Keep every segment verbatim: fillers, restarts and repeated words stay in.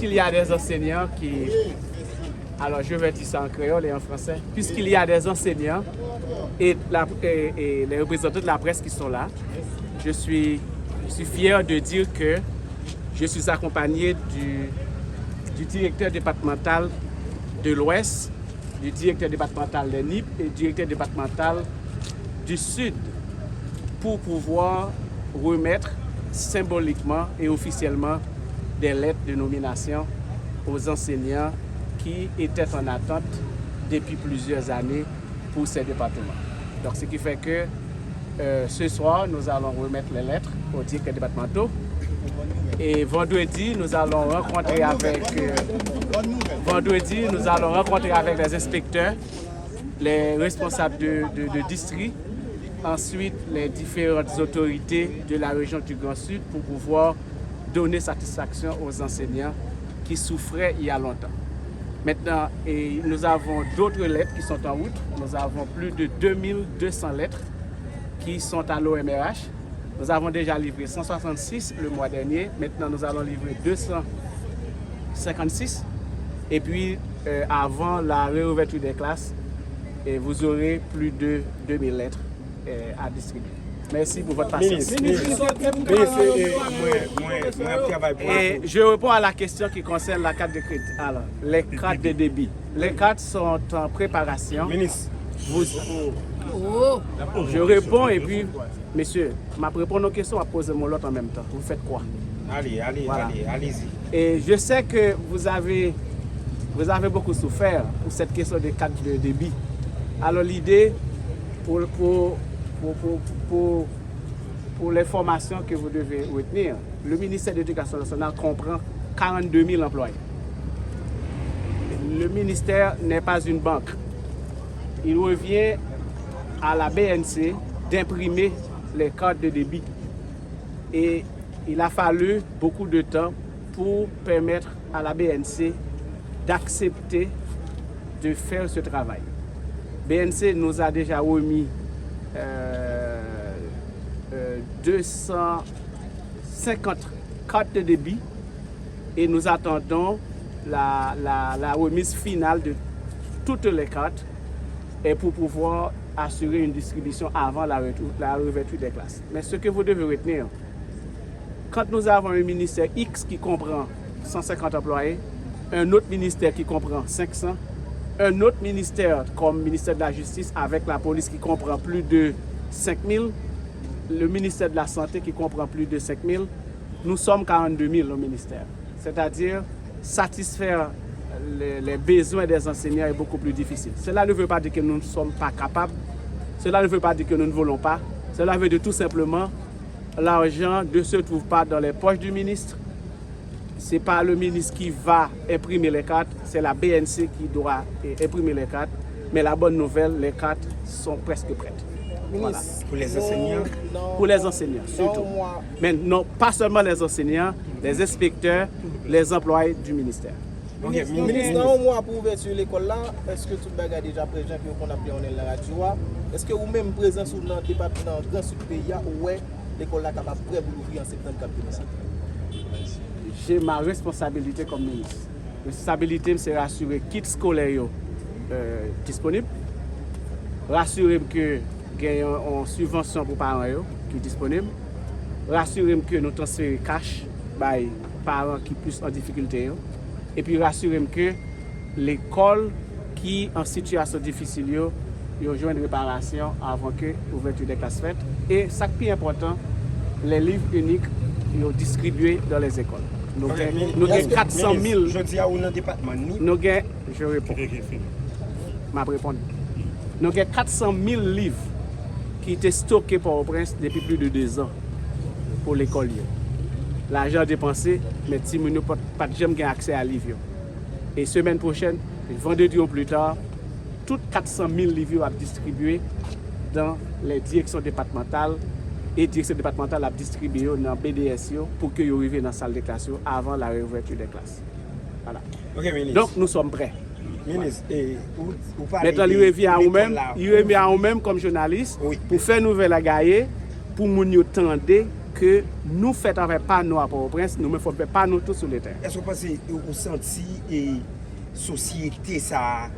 Puisqu'il y a des enseignants qui, alors je vais dire ça en créole et en français, puisqu'il y a des enseignants et, la, et, et les représentants de la presse qui sont là, je suis, je suis fier de dire que je suis accompagné du, du directeur départemental de l'Ouest, du directeur départemental des Nip et directeur départemental du Sud pour pouvoir remettre symboliquement et officiellement des lettres de nomination aux enseignants qui étaient en attente depuis plusieurs années pour ces départements. Donc, ce qui fait que euh, ce soir, nous allons remettre les lettres aux directeurs départementaux. Et vendredi, nous allons rencontrer avec euh, vendredi, nous allons rencontrer avec les inspecteurs, les responsables de, de, de district, ensuite les différentes autorités de la région du Grand Sud pour pouvoir donner satisfaction aux enseignants qui souffraient il y a longtemps. Maintenant, et nous avons d'autres lettres qui sont en route. Nous avons plus de deux mille deux cents lettres qui sont à l'O M R H. Nous avons déjà livré cent soixante-six le mois dernier. Maintenant, nous allons livrer deux cent cinquante-six. Et puis, euh, avant la réouverture des classes, et vous aurez plus de deux mille lettres euh, à distribuer. Merci pour votre patience. Minis, minis, minis, eh, mwen, mwen, mwen ap travay pou. Et je réponds à la question qui concerne la carte de crédit. Alors, les cartes de débit. Les cartes sont en préparation. Minis. Vous, je réponds et puis, monsieur, m ap reponn yon kesyon, m ap poze yon lòt an menm tan. Vous faites quoi? Allez, allez, voilà. Allez, allez-y. Et je sais que vous avez, vous avez beaucoup souffert pour cette question de carte de débit. Alors l'idée, pour, pour, pour, pour, pour, pour l'information que vous devez retenir, le ministère de l'Éducation nationale comprend quarante-deux mille employés. Le ministère n'est pas une banque. Il revient à la B N C d'imprimer les cartes de débit. Et il a fallu beaucoup de temps pour permettre à la B N C d'accepter de faire ce travail. B N C nous a déjà remis euh, euh, deux cent cinquante cartes de débit et nous attendons la, la, la remise finale de toutes les cartes et pour pouvoir assurer une distribution avant la, la réouverture des classes. Mais ce que vous devez retenir, quand nous avons un ministère X qui comprend cent cinquante employés, un autre ministère qui comprend cinq cents, un autre ministère comme ministère de la Justice avec la police qui comprend plus de cinq mille, le ministère de la Santé qui comprend plus de cinq mille, nous sommes quarante-deux mille au ministère. C'est-à-dire satisfaire les, les besoins des enseignants est beaucoup plus difficile. Cela ne veut pas dire que nous ne sommes pas capables. Cela ne veut pas dire que nous ne voulons pas. Cela veut dire tout simplement l'argent ne se trouve pas dans les poches du ministre. C'est pas le ministre qui va imprimer les cartes, c'est la B N C qui doit eh, imprimer les cartes. Mais la bonne nouvelle, les cartes sont presque prêtes. Voilà. Minis, pou lèzanseyan? Pou lèzanseyan, sitou. Men non, pas seulement les enseignants, les inspecteurs, les employés du ministère. Ok, minis, nan yon mwa pou ouvèti lekòl la, èske tout bagay deja prè jan ke yo konn ap dewonnen nan radyo a? Èske ou menm prezans ou nan depatman, nan Gran Sid peyi a, ou wè lekòl la kapab prè pou l ouvri an septanm k ap vini sa? J'ai ma responsabilité comme ministre. Responsabilité m se rasire kit skolè yo euh, disponib, rasire m ke gen yon, yon sibvansyon pou paran yo ki disponib, rasire m ke nou transfere kach bay paran ki plis an difikilte yo, epi rasire m ke lekòl ki an sitiyasyon difisil yo, yo jwenn reparasyon avan ke ouvèti de klas fèt. E sa k pi enpòtan, les livres uniques yo distribye dans les écoles. Nou gen, nou gen kat san mil. Jodi a ou nan depatman Nip? Nou gen, je réponds. M ap reponn. Nou gen kat san mil liv ki te stoke Pòtoprens depi plis de dezan pou lekòl yo. Lajan depanse, men timoun yo pa t janm gen aksè a liv yo. E semèn pwochèn, vandredi o pli ta, tout kat san mil liv yo ap distribye dans les directions départementales, e direksyon depatmantal ap distribye yo nan B D S yo pou ke yo rive nan sal de klas yo avan la réouverture des classes. Voilà. Ok, minis. Donc, nous sommes prêts. Minis, e, ou, ou pale... Maintenant, li revyen a ou menm, li revyen a ou menm kòm jounalis pou fè nouvèl la gaye, pou moun yo tande ke nou fè travay pa nou a Pòtoprens, nou menm fò n fè pa nou tou sou le teren. Èske w panse, ou santi e sosyete sa a,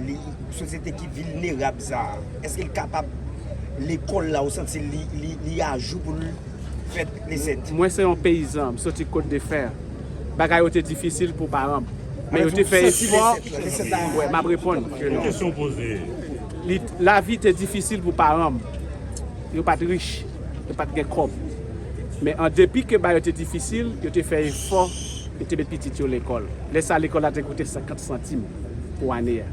li, sosyete ki vilnerab sa a, èske l kapab, lekòl la, ou santi li, li, li ajou pou l fèt le sèt? Mwen se yon peyizan, m soti Kot de Fè. Bagay yo te difisil pou paran m. Men yo te fè efò. Wè, m ap reponn ke non. Kesyon poze. Li, lavi te difisil pou paran m. Yo pa t rich, yo pa t gen kòb. Men an depi ke bagay yo te difisil, yo te fè efò, yo te met pitit yo lekòl. Lè sa a, lekòl la te koute senkant santim pou ane a.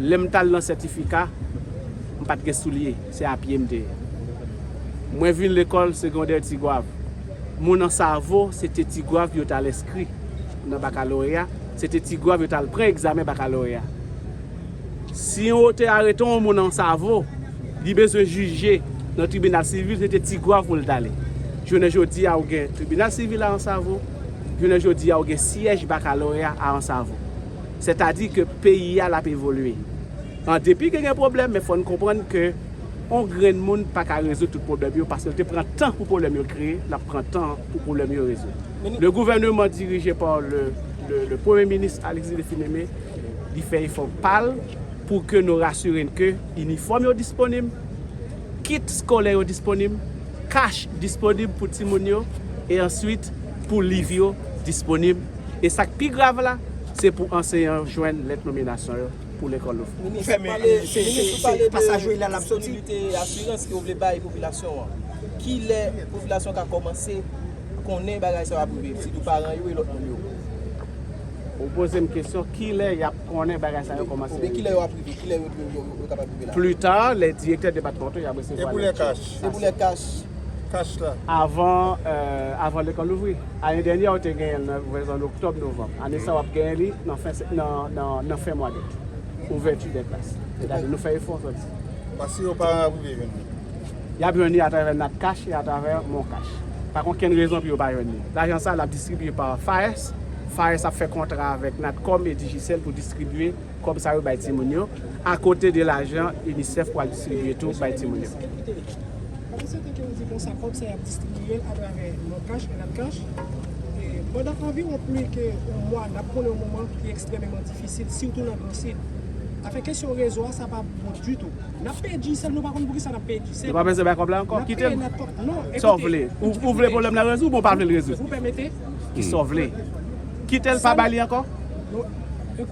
Lè m t al nan sètifika, m pa t gen soulye, se a pye m te ye. Mwen vin lekòl segondè Tigwav. Moun Ansavo, se te Tigwav yo t al enskri nan bakaloreya, se te Tigwav yo t al pran egzamen bakaloreya. Si yo te arete yon moun Ansavo, li bezwen jije nan tribinal sivil, se te Tigwav pou l t ale. Jounen jodi a, ou gen tribinal sivil a Ansavo, jounen jodi a, ou gen syèj bakaloreya a Ansavo. Sètadi ke peyi a l ap evolye. An depi ke gen pwoblèm, men fò n konprann ke yon grenn moun pa ka rezoud tout pwoblèm yo, paske l te pran tan pou pwoblèm yo kreye, l ap pran tan pou pwoblèm yo rezoud. Le gouvernement dirigé par le, le, le Premye Minis Alexis Déthinée Aimé, li fè efò pa l pou ke nou rasire n ke inifòm yo disponib, kit eskolè yo disponib, kach disponib pou timoun yo, e answit pou liv yo disponib. E sa k pi grav la, se pou anseyan yo jwenn lèt nominasyon yo pou lekòl louvri. Minis, ou pale, minis, ou pale de disponiblite asirans ke w vle bay popilasyon an. Kilè popilasyon ka kòmanse konnen bagay sa yo ap rive, sitou paran yo e lòt moun yo? Ou poze m kesyon, kilè y ap konnen bagay sa yo kòmanse rive? Oubyen kilè yo ap rive, kilè yo, yo, yo, yo kapab rive la? Pli ta, lè direktè depatmantò y ap resevwa lèt yo. E pou lè kach? E pou lè kach? Kach la. Avan, euh, avan lekòl louvri. Ane dènyè, ou te genyen l nan vwazan oktòb, novanm. Ane sa, w ap genyen li nan fen, nan, nan, nan fen mwa d out. Ouvèti dè klas. Sètadi, nou fè efò, sòti. Paske yo pa rive jwenn li. Y ap jwenn li atravè NatCash e atravè MonCash. Pa gen okenn rezon pou yo pa jwenn li. Lajan sa, l ap distribye pa FAES. FAES ap fè kontra avèk Natcom e Digicel pou distribye kòb sa yo bay timoun yo, akote de lajan UNICEF pral distribye tou bay timoun yo. Kote, kote ke ou di konsa, kòb sa y ap distribiye l atravè MonCash e NatCash. E pandan anviwon plis ke yon mwa, n ap konnen yon moman ki ekstrèmeman difisil, sitou nan Gran Sid. Afè kesyon rezo a, sa pa bon ditou. N ap peye Digicel, nou pa konn poukisa n ap peye Digicel. Nou pa bezwen bay kòb la ankò, kite l. Sa w vle? Ou, ou vle pwoblèm nan rezoud oubyen w pa vle l rezoud? Kisa w vle? Kite l, pa bay li ankò?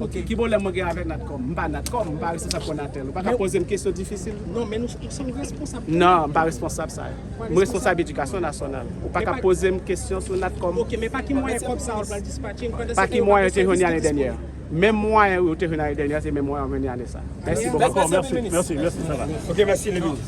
Oke, ki pwoblèm mwen gen avèk Natcom? M pa Natcom, m pa responsab Conatel. Ou pa ka poze m kesyon difisil. Non, men nou, nou se yon responsab. Non, m pa responsab sa. M responsab edikasyon nasyonal. Ou pa ka poze m kesyon sou Natcom. Oke, men pa ki mwayen kòb sa yo pral dispatche? Pa ki mwayen yo te jwenn li ane dènyè? Menm mwayen yo te jwenn ane dènyè, se menm mwayen yo jwenn li ane sa. Mèsi bokou. Dakò, mèsi, mèsi, mèsi, sa va. Oke, mèsi, Levin.